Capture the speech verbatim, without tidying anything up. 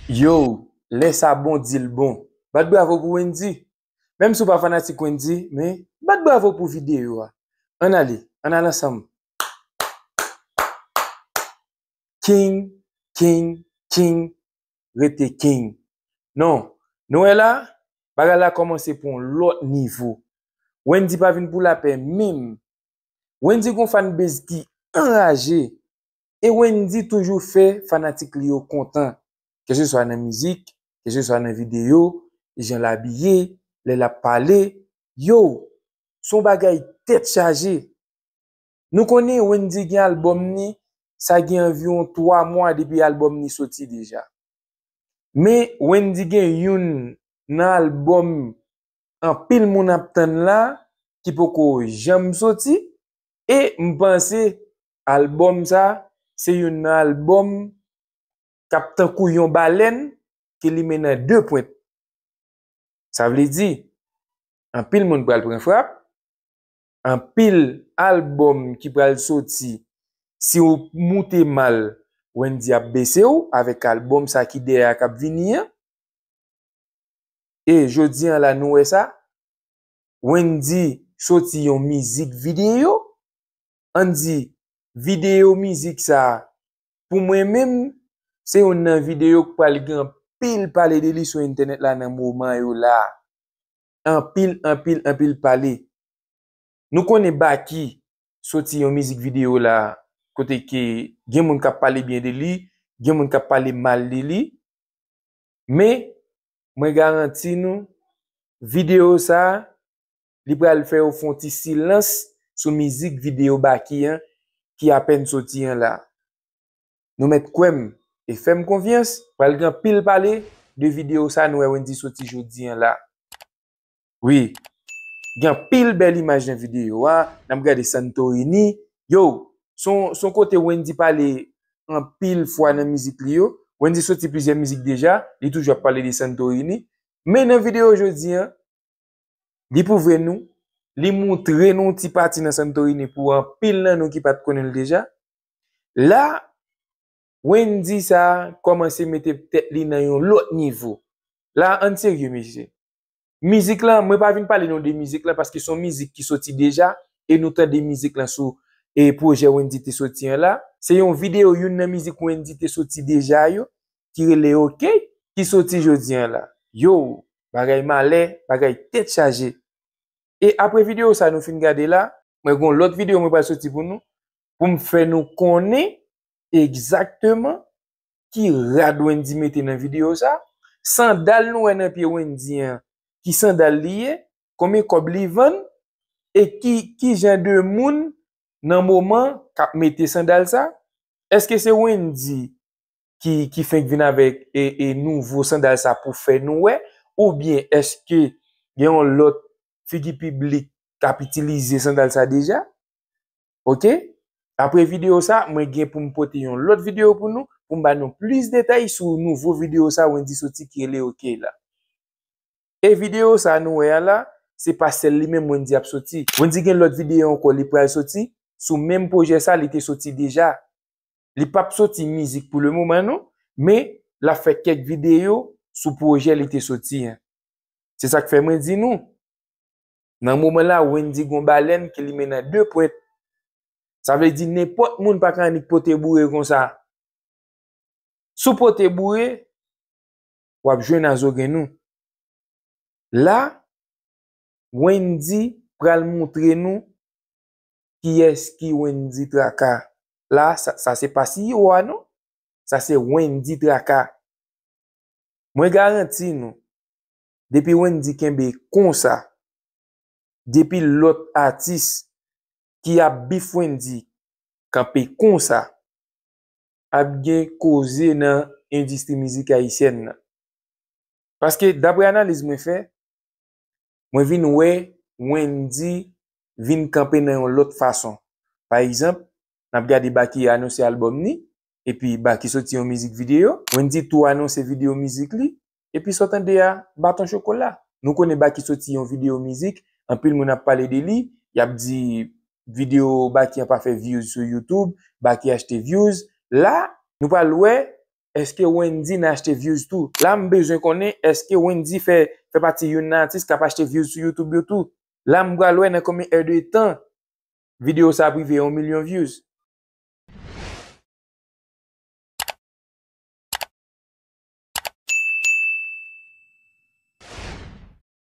Yo, lè sa bon, di l bon. Bat bravo pou Wendyy. Menm si w pa fanatik Wendyy, men bat bravo pou videyo a. Ann ale, ann al ansanm. King, king, king, rete king. Non, nou wè la, bagay la kòmanse pou yon lòt nivo. Wendyy pa vin pou lapè menm. Wendyy gon fanbase ki anraje. E Wendyy toujou fè fanatik li yo kontan. Keseswa nan mizik, keseswa nan videyo, jan l abiye, lè l ap pale. Yo, s on bagay tèt chaje. Nou konnen Wendyy gen albòm ni, sa gen anviwon twa mwa depi albòm ni soti deja. Men Wendyy gen youn nan albòm anpil moun ap tann la, ki poko janm soti, e m panse albòm sa, se youn nan albòm k ap tankou yon balèn ki limen nan de pwent. Sa vle di, anpil moun pral pran frap, anpil albòm ki pral soti, si w moute mal, Wendyy ap bese w avèk albòm sa ki dèyè a k ap vini an. E jodi an la, nou wè sa, Wendyy soti yon mizik videyo. Ann di, videyo mizik sa, pou mwen menm, se youn nan videyo k pral gen anpil pale de li sou entènèt la nan moman yo la. Anpil, anpil, anpil pale. Nou konnen Baky soti yon mizik videyo la, kote ke gen moun k ap pale byen de li, gen moun k ap pale mal de li. Men, mwen garanti nou, videyo sa a, li pral fè yo fè yon ti silans sou mizik videyo Baky an ki apèn soti an la. Nou mèt kwè m e fè m konfyans, pral gen anpil pale de videyo sa nou wè Wendyy soti jodi an la. Wi, gen anpil bèl imaj nan videyo a, n ap gade Santorini. Yo, s on, s on kote Wendyy pale anpil fwa nan mizik li yo. Wendyy soti plizyè mizik deja, li toujou ap pale de Santorini. Men nan videyo jodi an, li pwouve nou, li moutre nou ti pati nan Santorini pou anpil nan nou ki pa t konnen l deja. La, Wendyy sa kòmanse mete tèt li nan yon lòt nivo. La, ann serye, mesye. Mizik lan, mwen pa vin pale nou de mizik lan paske s on mizik ki soti deja e nou tande mizik lan sou e pwojè Wendyy te soti an la. Se yon videyo youn nan mizik Wendyy te soti deja yo ki rele Ok ki soti jodi an la. Yo, bagay malè, bagay tèt chaje. E apre videyo sa nou fin gade la, mwen gon lòt videyo mwen pral soti pou nou, pou m fè nou konnen egzakteman ki rad Wendyy mete nan videyo sa. Sandal nou wè nan pye Wendyy an, ki sandal li ye, konbyen kòb li vann, e ki, ki jan de moun nan moman k ap mete sandal sa? Èske se Wendyy ki, ki fenk vin avèk e, e nouvo sandal sa pou fè nou wè? Oubyen èske gen yon lòt figi piblik k ap itilize sandal sa deja? Ok? Apre videyo sa, mwen gen pou m pote yon lòt videyo pou nou, pou m ba nou plis detay sou nouvo videyo sa Wendyy soti ki rele Ok la. E videyo sa nou wè a la, se pa sèl li menm Wendyy ap soti. Wendyy gen lòt videyo ankò li pral soti sou menm pwojè sa li te soti deja. Li p ap soti mizik pou le moman non, men l ap fè kèk videyo sou pwojè li te soti an. Se sa k fè mwen di nou, nan moman la, Wendyy gon balèn ki limen nan de pwent. Sa vle di nenpòt moun pa ka annik pote boure konsa. Si w pote boure, w ap jwenn a zo grenn ou. La, Wendyy pral moutre nou kiyès ki Wendyy Traka. La, sa, sa se pa C E O a non. Sa se Wendyy Traka. Mwen garanti nou, depi Wendyy kenbe konsa, depi lòt atis ki ap beef Wendyy kanpe konsa, ap gen koze nan endistri mizik ayisyèn nan. Paske, dapre analiz mwen fè, mwen vin wè Wendyy vin kanpe nan yon lòt fason. Pa egzanp, n ap gade Baky anonse albòm ni, epi Baky soti yon mizik videyo. Wendyy tou anonse videyo mizik li, epi sa w tande a, baton chokola. Nou konnen Baky soti yon videyo mizik, anpil moun ap pale de li, y ap di videyo Baky an pa fè views sou YouTube, Baky achte views. La, nou pral wè Èske Wendyy nan achte views tou? La m bezwen konnen èske Wendyy fè, fè pati youn nan atis k ap achte views sou YouTube yo tou. La m pral wè nan konbyen è de tan videyo sa ap rive yon milyon views.